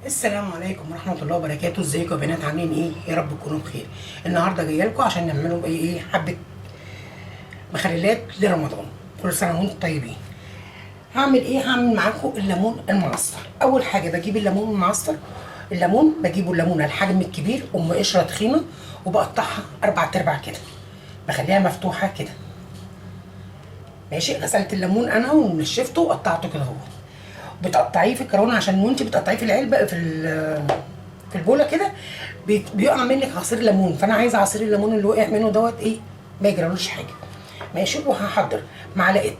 السلام عليكم ورحمة الله وبركاته. ازيكم يا بنات، عاملين ايه؟ يا رب تكونوا بخير. النهارده جاية لكم عشان نعملوا ايه حبه مخللات لرمضان. كل سنة وانتم طيبين. هعمل ايه؟ هعمل معاكم الليمون المعصفر. اول حاجة بجيب الليمون المعصفر، الليمون بجيبه الليمونه الحجم الكبير، ام قشرة تخينة، وبقطعها 4/4 كده، بخليها مفتوحة كده. ماشي. غسلت الليمون انا ونشفته وقطعته كده اهو. بتقطعيه في الكرونه عشان وانت بتقطعيه في العلبة في البوله كده بيقع منك عصير ليمون، فانا عايزه عصير الليمون اللي وقع منه دوت ايه ما يجرالوش حاجة. ماشي. وهحضر معلقه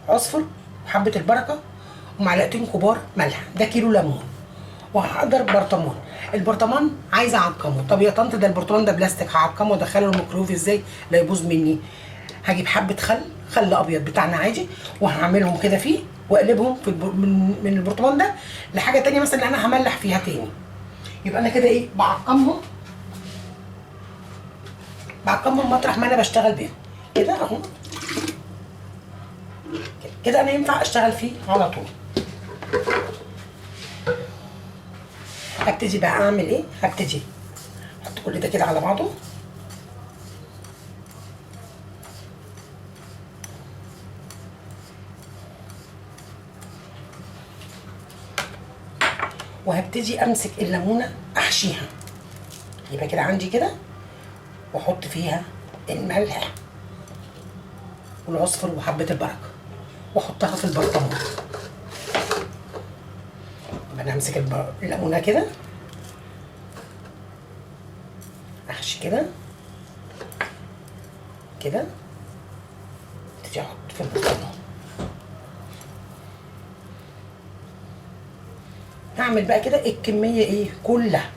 عصفر وحبه البركة ومعلقتين كبار ملح، ده كيلو ليمون. وهحضر برطمان. البرطمان عايزه اعقمه. طب يا طنط ده البرطمان ده بلاستيك، هعقمه وادخله الميكرويف ازاي لا يبوظ مني؟ هجيب حبه خل ابيض بتاعنا عادي، وهعملهم كده فيه واقلبهم في من البرطمان ده لحاجة تانية مثلا انا هملح فيها تاني. يبقى انا كده ايه بعقمهم مطرح ما انا بشتغل بيهم كده اهو. كده انا ينفع اشتغل فيه على طول. هبتدي بقى اعمل ايه؟ هبتدي احط كل ده كده على بعضه. وهبتدي امسك الليمونه احشيها. يبقى كده عندي كده، واحط فيها الملح والعصفر وحبه البركة واحطها في البرطمان. يبقى انا همسك الليمونه كده احشي كده كده، ابتدي احط في البرطمان. هعمل بقى كده الكمية ايه كلها،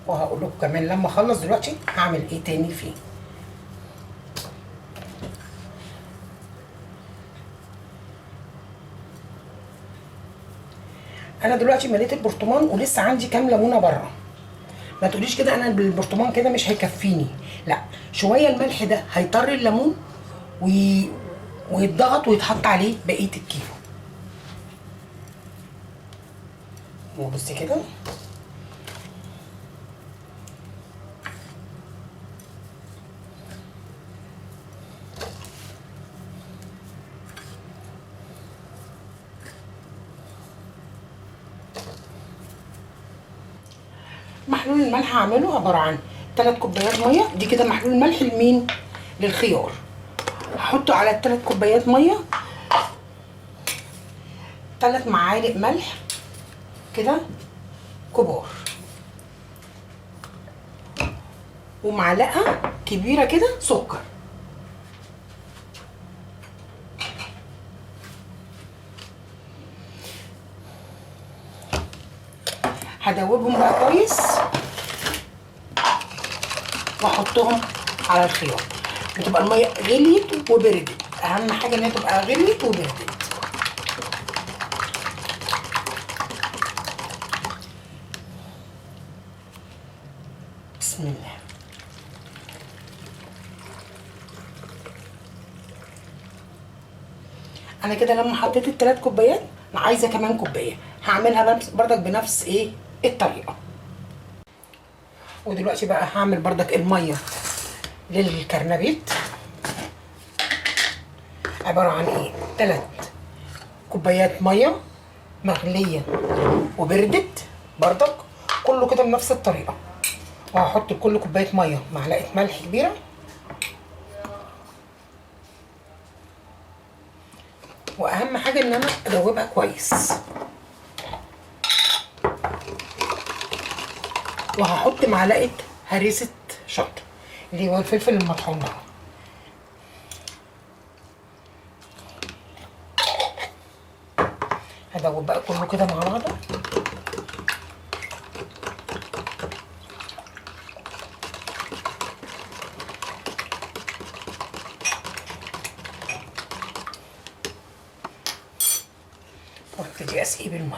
وهقول لكم كمان لما اخلص دلوقتي هعمل ايه تاني فيه. انا دلوقتي مليت البرطمان ولسه عندي كام ليمونه بره. ما تقوليش كده انا بالبرطمان كده مش هيكفيني، لا شوية الملح ده هيطري الليمون ويتضغط ويتحط عليه بقية الكيلو. وبصي كده محلول الملح هعمله عبارة عن 3 كوبايات مية. دي كده محلول الملح لمين؟ للخيار. هحطه على 3 كوبايات مية 3 معالق ملح كده كبار، ومعلقة كبيرة كده سكر. هدوبهم بقى كويس واحطهم على الخيار. بتبقى المية غليت وبردت، اهم حاجة ان هي تبقى غليت وبردت. بسم الله. انا كده لما حطيت ال3 كوبايات انا عايزه كمان كوباية، هعملها بردك بنفس ايه الطريقة. ودلوقتي بقى هعمل بردك المية للكرنبيت. عبارة عن ايه؟ 3 كوبايات مية مغليه وبردت بردك، كله كده بنفس الطريقة. وهحط لكل كوباية مية معلقه ملح كبيرة، واهم حاجة ان انا ادوبها كويس. وهحط معلقه هريسه شطه اللي هو الفلفل المطحون ده. هدوب بقى كله كده مع بعضه. وابتدي اسقيه بالمية.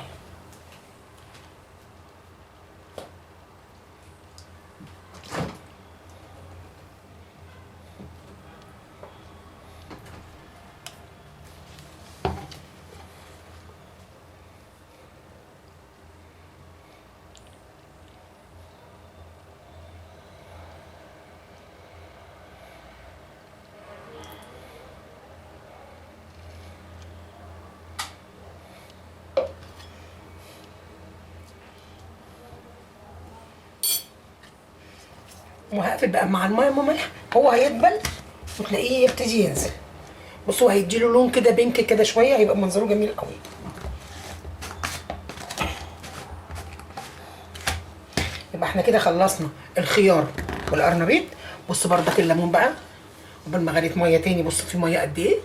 وهقفل بقى مع المية ملح، هو هيدبل وتلاقيه يبتدي ينزل. بصوا هيديله لون كده بينك كده شوية، هيبقى منظره جميل قوي. يبقى احنا كده خلصنا الخيار والقرنبيط. بصوا بردك الليمون بقى، قبل ما غليت مية تاني، بصوا في مية قد ايه.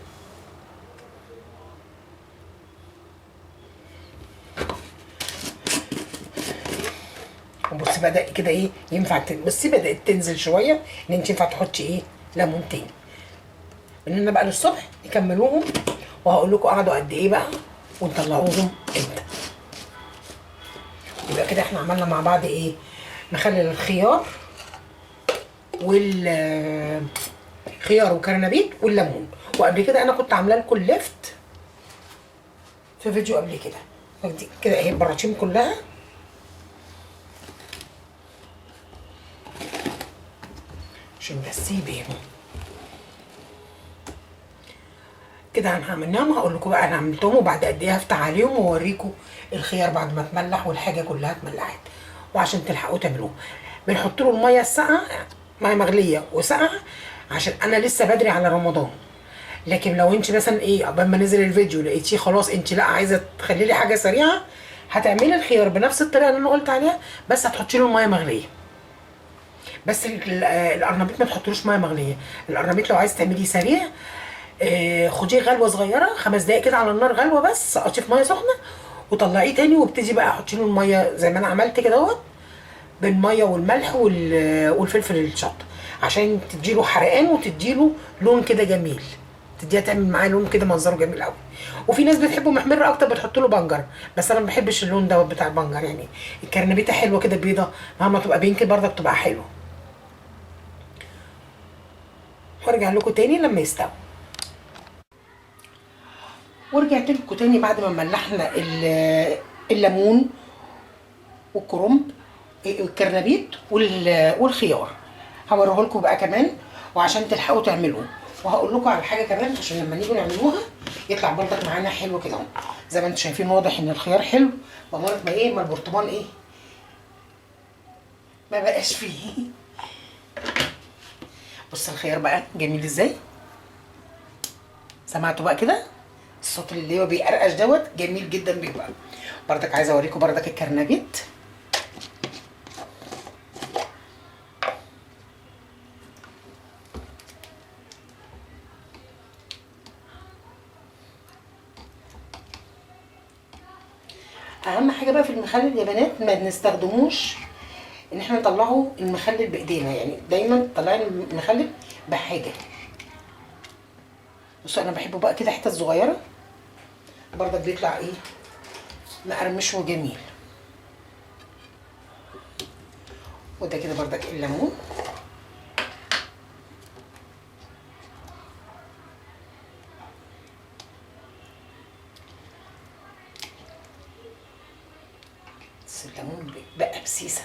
وبصي بدأ كده ايه ينفع بصي بدأت تنزل شوية، ان انت ينفع تحطي ايه ليمون تاني. من هنا بقى للصبح نكملوهم، وهقول لكم قعدوا قد ايه بقى ونطلعوهم امتى. يبقى كده احنا عملنا مع بعض ايه، مخلل الخيار والخيار وكرنبيت والليمون. وقبل كده انا كنت عامله لكم اللفت في فيديو قبل كده. دي كده اهي البراطيم كلها. عشان بس يبانوا كده. انا عملناهم، هقول لكم بقى انا عملتهم وبعد قد ايه هفتح عليهم واوريكم الخيار بعد ما اتملح والحاجة كلها اتملحت، وعشان تلحقوا تعملوه. بنحط له المية الساقعه، مية مغليه وساقعه، عشان انا لسه بدري على رمضان. لكن لو انت مثلا ايه قبل ما نزل الفيديو لقيتيه خلاص انت لا عايزه تخلي لي حاجة سريعة، هتعملي الخيار بنفس الطريقة اللي انا قلت عليها، بس هتحطي له المية مغليه. بس القرنبيط ما تحطلوش مية مغليه. القرنبيط لو عايز تعمليه سريع، خديه غلوه صغيرة 5 دقايق كده على النار، غلوه بس، سقطيه في مية سخنة وطلعيه تاني، وابتدي بقى حطي له المية زي ما انا عملت كده اهوت، بالمية والملح والفلفل الشطه، عشان تديله حرقان وتديله لون كده جميل، تديها تعمل معاه لون كده منظره جميل قوي. وفي ناس بتحبه محمر اكتر بتحط له بنجر، بس انا ما بحبش اللون دوت بتاع البنجر. يعني الكرنبيته حلوة كده بيضة، مهما تبقى بينك برضه بتبقى حلوة. وارجع لكم تاني لما يستوي. ورجعت لكم تاني بعد ما ملحنا الليمون والكرنب والكرنبيت والخيار. هوريه لكم بقى كمان، وعشان تلحقوا تعملوه. وهقول لكم على حاجة كمان عشان لما نيجي نعملوها يطلع برضك معانا حلو كده اهو. زي ما انتم شايفين واضح ان الخيار حلو، بمرة ما ايه ما البرطمان ايه ما بقاش فيه. بص الخيار بقى جميل ازاي، سمعتوا بقى كده الصوت اللي هو بيقرقش دوت، جميل جدا بيبقى. بردك عايزه اوريكم بردك الكرنبيت. اهم حاجة بقى في المخلل يا بنات ما بنستخدموش ان احنا نطلعه المخلل بايدينا، يعني دايما طلعي المخلل بحاجة. بصوا انا بحبه بقى كده حتت صغيرة، برضك بيطلع ايه مقرمش وجميل. وده كده برضك الليمون. بس الليمون بقى بسيسه.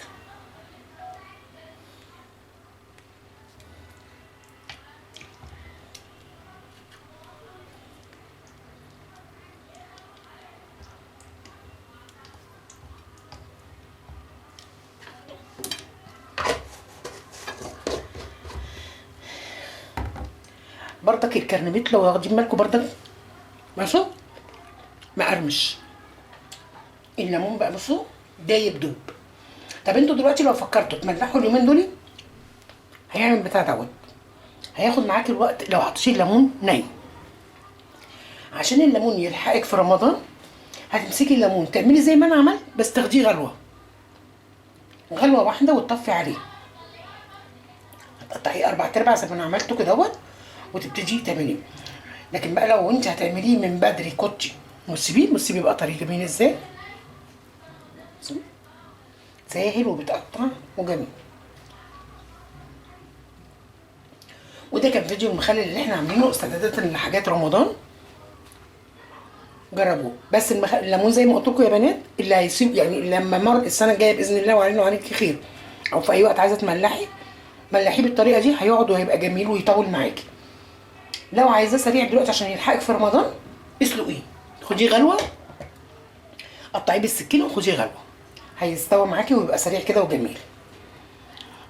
برضك الكرنبيت لو واخدين بالكم برضك ماشي مقرمش. الليمون بقى بصوا دايب دوب. طب انتوا دلوقتي لو فكرتوا تملحوا اليومين دول هيعمل بتاع دوت، هياخد معاك الوقت لو حطيتي الليمون ني. عشان الليمون يلحقك في رمضان هتمسكي الليمون تعملي زي ما انا عملت، بس تاخديه غلوه، غلوه واحدة وتطفي عليه. هتقطعيه 4/4 زي ما انا عملته كده اهوت، وتبتدي تعمليه. لكن بقى لو انت هتعمليه من بدري كنتي وتسيبيه، بصي بيبقى طري جميل ازاي، ساهل وبيتقطع وجميل. وده كان فيديو المخلل اللي احنا عاملينه استعدادا لحاجات رمضان. جربوه. بس الليمون زي ما قلت لكم يا بنات اللي هيسيب، يعني لما مر السنة الجاية باذن الله وعلينا وعليكي خير، او في اي وقت عايزه تملحي ملحيه بالطريقة دي، هيقعد وهيبقى جميل ويطول معاكي. لو عايزاه سريع دلوقتي عشان يلحقك في رمضان اسلقيه، خديه غلوه، قطعية بالسكينة وخديه غلوه، هيستوى معاكي ويبقى سريع كده وجميل.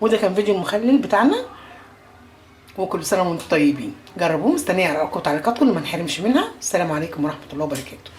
وده كان فيديو المخلل بتاعنا، وكل سنة وانتم طيبين. جربوه، مستنيه ارائكم وتعليقاتكم اللي ما نحرمش منها. السلام عليكم ورحمة الله وبركاته.